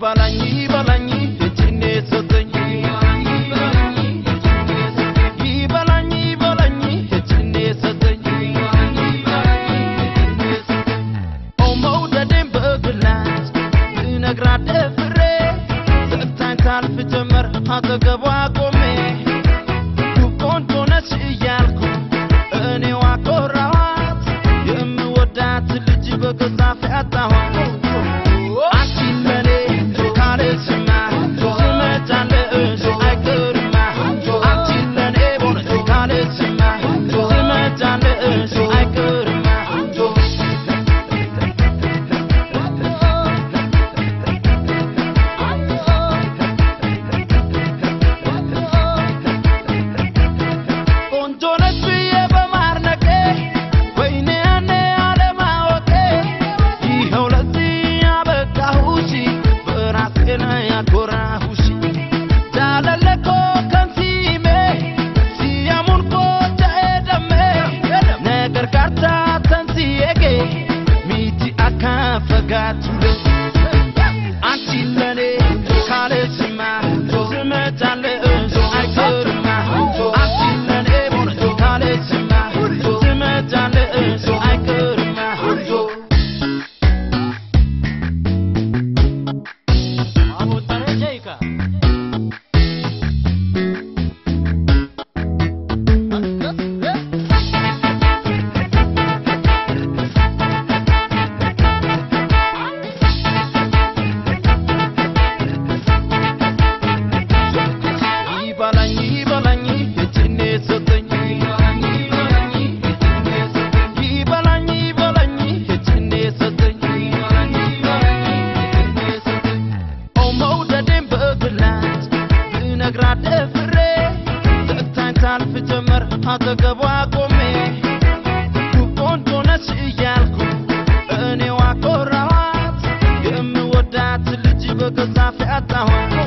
ይበላኝ ይበላኝ እጅኔ ሰጠኝ ይበላኝ ይበላኝ እጅኔ ሰጠኝ ኦ መውደዴን በግላጭ ልነግራት ደፍሬ ዘግታኝ ታልፍ ጀመር አጠገቧ ቆሜ ቆንጆ ነሽ እያልኩ እኔው አኮራኋት የምወዳት ልጅ በገዛ አፌ አጣኋት አንቺ ለኔ ካለሽማ ትመጫለሽ አይቀርማ አንቺ ለኔ በእውነት ካለሽማ ትመጫለሽ አይቀርማ ቆንጆ ነሽ ብዬ በማድነቄ ወይኔ ያኔ አለማወቄ ይኸው ለዚህ አበቃሁሽ በራሴ ላይ ያኮራሁሽ ጃለለኮ ከንሲሜ ሲያሙን ቆጨ ደሜ ነገር ካርታ ተንሲዬጌ ሚቲ አካፈጋቱሌ አንቺ ለኔ ካለሽማ ትመጫለሽ አይቀርማ አንቺ ለኔ በእውነት ካለሽማ ትመጫለሽ አይቀርማ ይበላኝ ይበላኝ እጅኔ ሰጠኝ ይበላኝ ይበላኝ እጅኔ ሰጠኝ ኦ መውደዴን በግላጭ ልነግራት ደፍሬ ዘግታኝ ታልፍ ጀመር አጠገቧ ቆሜ ቆንጆ ነሽ እያልኩ እኔው አኮራኋት የምወዳት ልጅ በገዛ አፌ አጣኋት።